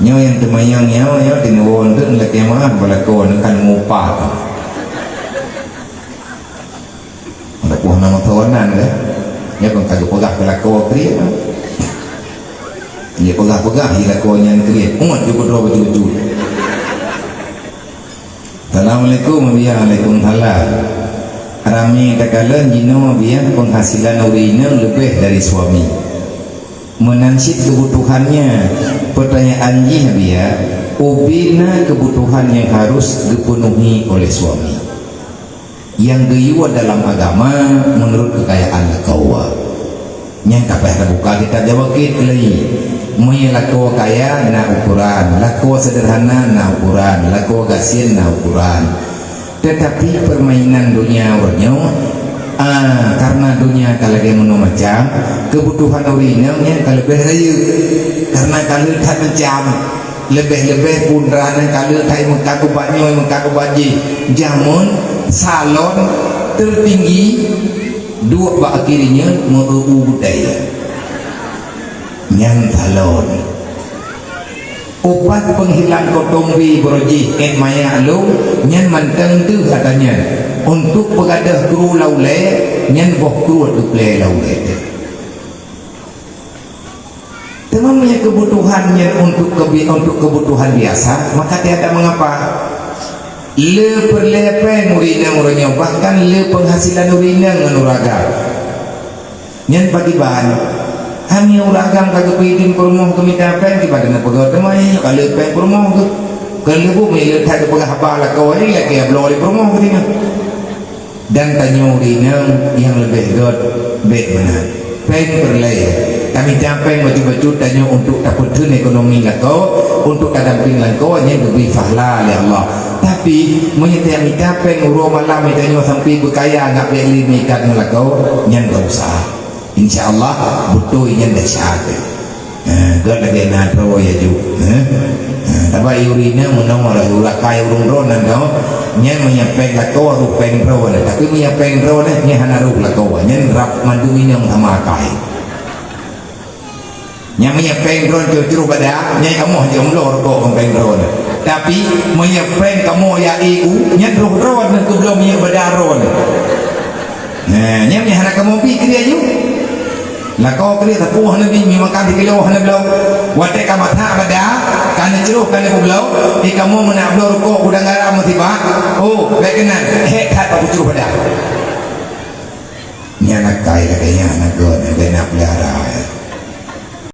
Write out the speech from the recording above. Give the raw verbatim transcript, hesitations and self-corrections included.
Nyoe nyang teumanyong nyoe, nyoe tinewon tu lakée meuah balakoe neukan mupa tu. Ada puh nama tawanan ke? Nyoe kan kagak peugah balakoe kriet. Dia peugah-peugah di lakoe nyan kriet. Umat juga droe betul-betul. Assalamualaikum. Waalaikumsalam. Ramé takalon jinoe biang penghasilan ureueng inong leubeh dari suami. Meunan cit keubutuhannya, peutanyaan jih biya, ubé na keubutuhan nyang harus geupeunuhi oleh suami. Nyang geuyue dalam agama meunurot keukayaan lakoe. Nyang ka payah tabuka kitab Jawakit lé. Meunyoe lakoe kaya na ukoran, lakoe seuderhana na ukoran, lakoe gasien na ukoran. Teutapi peurmainan donya uroe nyoe, ah, kareuna donya ka lagée meunoe macam, keubutuhan ureueng inong nyan ka leubeh rayeuk, kareuna ka le that macam. Leubeh-leubeh pundra nyan ka le that meukat ubat nyoe, meukat ubat jih. Jameun salon teutinggi duek bak kiri nyan meu-eu gudai. Nyan salon. Ubat penghilang kotombi beurojih ék maya lom nyan mantong teuh ata nyan. Untuk peugadôh kru lau lé, nyan boh kru duplé lau lé teuh. Teuma meunyoe keubutuhan nyan untuk kebi-, untuk keubutuhan biasa, maka tiada mengapa. Le peureulée péng ureueng inong uroe nyoe, bahkan le penghasilan ureueng inong ngon ureueng agam. Nyan pakriban? Hana ureueng agam ka geupeuidin peurumoh geumita péng, kiban keuneuk peugah teuma nyoe ka le péng peurumoh geuh. Keu leubu meunyoe le that geupeugah haba lakoe nyoe, lakée bloe lé peurumoh geuh nyoe. Dan tanyoe ureueng inong nyang leubeh gét bék meunan. Péng peureulée. Tamita péng bacut-bacut tanyoe untuk tapeutheun ekonomi lakoe, untuk tadampéng lakoe, nyan geubri pahala lé Allah. Tapi, meunyoe tamita péng uroe malam tanyoe sampai beukaya ngat bék lé meuikat ngon lakoe, nyan gak usah. Insya Allah, beutôi nyan desya teuh. Ha, gét lagée na droe ya ju. Ha? Ha, tapi ureueng inong meunoe lah, ureueng akai ureueng droe nan tau. Nyan meunyoe péng lakoe, roh péng droe nyan. Tapi meunyoe péng droe nyan, nyan hana roh lakoe. Nyan rab mandum inong sama akai. Nyan meunyoe péng droe nyan cruh bada, nyan kamoe jeuet bloe rukok ngon péng droe nyan. Tapi meunyoe péng kamoe ya ibu, nyan roh droe nyan keu bloe minyeuk bada droe nyan. Nah, nyan meunyoe hana kamoe bi kriet ju. Lakoe kriet sapeue hana bi, mi makan sikilo hana bloe. Watée ka masak bada, ka neucroh ka neupubloe, di kamoe meunak bloe rukok udang garam meusibak. Oh, bék keunan, hék that bak kucroh bada. Nyan akai lagée nyan, aneuk gét, beu na peulihara.